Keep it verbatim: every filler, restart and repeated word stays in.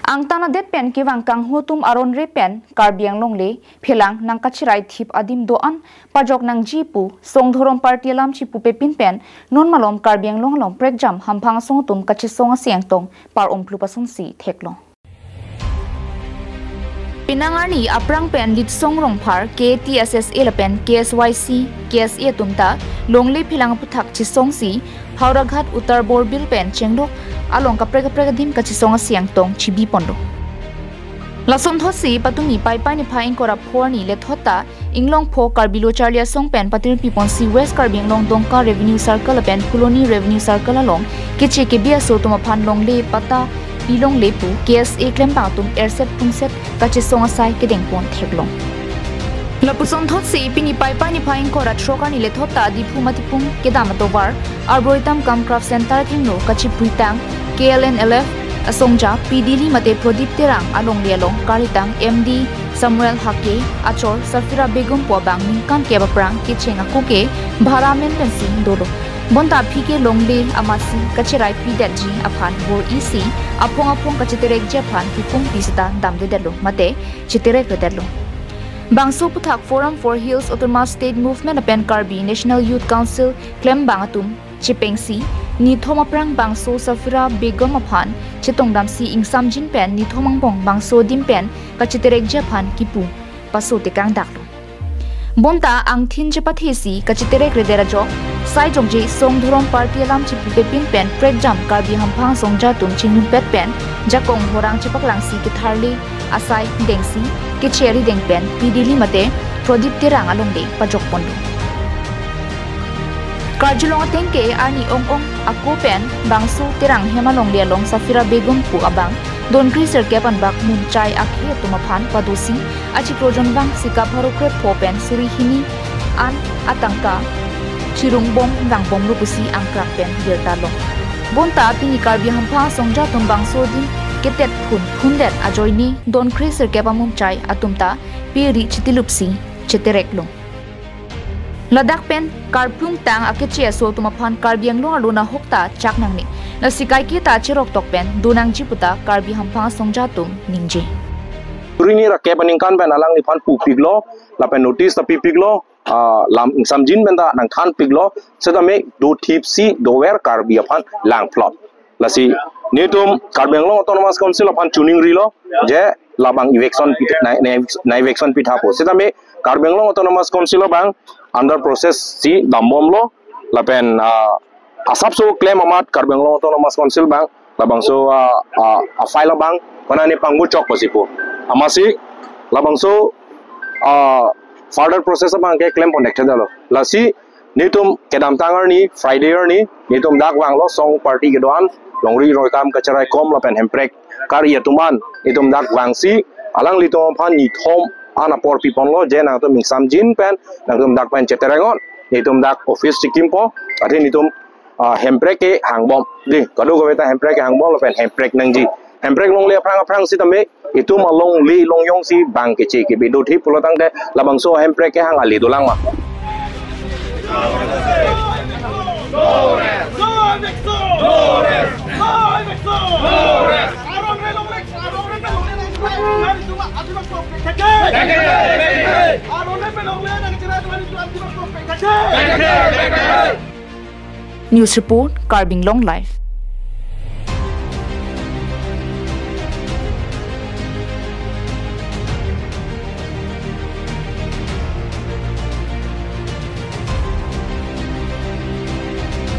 Angtan adet pen kevang kanghu atum aron re pen Karbi Anglong le phelang nangkacherai thip adim do-an pajok nangji pu Song Dhorom Party alam chipupe pin pen non malom Karbi Anglong along prekjam hamphang asong atum kachesong asi angtong par-om plup asonsi theklong. Penang arni aphrang pen Litsong Rongphar K A T S S A lapen K S Y C, K S A atum ta longle phelang aphuthak chesongsi Howraghat Uttar Borbil pen chenglok along kaprek kaprek adim kachesong asi angtong chibi ponlo. Lasonthotsi patumi Paipai niphai ingkoi ra pho arni lethot ta Inglongpho Karbi Lo Charli Asong pen patirpi ponsi West Karbi Anglong Dongka Revenue Circle lapen Phuloni Revenue Circle along keche kebi aso atum aphan longle patta pilongle pu K S A klembang atum erset phungset kachesong asai kedeng pon theklong. Lapuson thotsi pini Paipai niphai ingkoi ra throk arni lethot ta Diphu Matipung kedam atovar Arboretum cum Craft Center athengno kachipuitang K L N L F asongja P Dili mate Prodip Terang alongle along karlitang M D Samuel Hake achor Safira Begum pu abang ningkan kep aphrang kecheng ako ke bhara amen pensi dolo. Bonta aphi ke longle amatsi kacherai pidetji aphan bor-isi aphong aphong kacheterekji aphan kipungpi seta damdedetlo mate cheterekredetlo. Bangso aphuthak Forum for Hills Autonomous State Movement lapen Karbi National Youth Council klembang atum chepengsi nithom aphrang bangso Safira Begum aphan chetongdamsi ingsamjin pen nithom angbong bangso adim pen kacheterekji aphan kipu paso tekang daklo. Bonta angthin chepathesi kacheterekredet ajok sai jokje Song Dhorom Party alam chipupe pin pen prekjam Karbi hamphang asongja atum chinglumpet pen jakong horang chepaklangsi ketharle asai dengsi keche ari deng pen P Dili mate Prodip Terang alongle pajok ponlo. Karjulong ateng ke arni ong ong ako pen bangso Terang hem alongle along Safira Begum pu abang don kre sirkep anbak munchai akhei atum aphan padosi achiklo jonvang sika pharo krepho pen suri hini an atangka chirungbom vangbomlo pusi angkrak pen birta long. Bonta pini Karbi hamphang asongja atum bangso adim ketet phun phundet ajoine don kre sirkep amunchai atum ta piri chitilupsi chetereklo. Ladak pen karplung tang akeche aso atum aphan Karbi Anglong arlo nahok ta chak nangne. Lasi kaike ta cherok tok pen do nangji puta Karbi hamphang asongja atum ningje. Suri hini ra kep aningkan pen alangliphan pupiklo, lapen notice ta pipiklo, ah, lam ingsamjin pen ta nangthanpiklo, setame do thipsi dover Karbi aphan langphlot. Lasi netum Karbi Anglong Autonomous Council aphan chuning rilo, je labang eviction pi-, na, na, na eviction pithapo. Setame Karbi Anglong Autonomous Council abang under process si dambomlo, lapen, ah, asapso claim amat Karbi Anglong Autonomous Council abang labangso, ah, ah, a file abang konane pangbuchok pasipo. Amatsi labangso, ah, further process abang ke claim connected lo. Lasi netum kedamtang arni, Friday arni, netum dak vanglo song party kedo-an, longri roikam kacherai kom lapen hemprek kari atum an, netum dak vangsi, alanglitum aphan nithom an apor piponlo, je nangtum ingsamjin pen, nangtum dak pen cheterek non, netum dak office chikimpo, athe netum, ah, hemprek kehangbom, dei, kadokave ta hemprek kehangbom lapen hemprek nangji. Hemprek longle aphrang aphrang setame, itum alongle longjongsi bang keche kebi do thip pulo tangte labangso hemprek kehang ale dolang ma. News report, Karbi Anglong Live.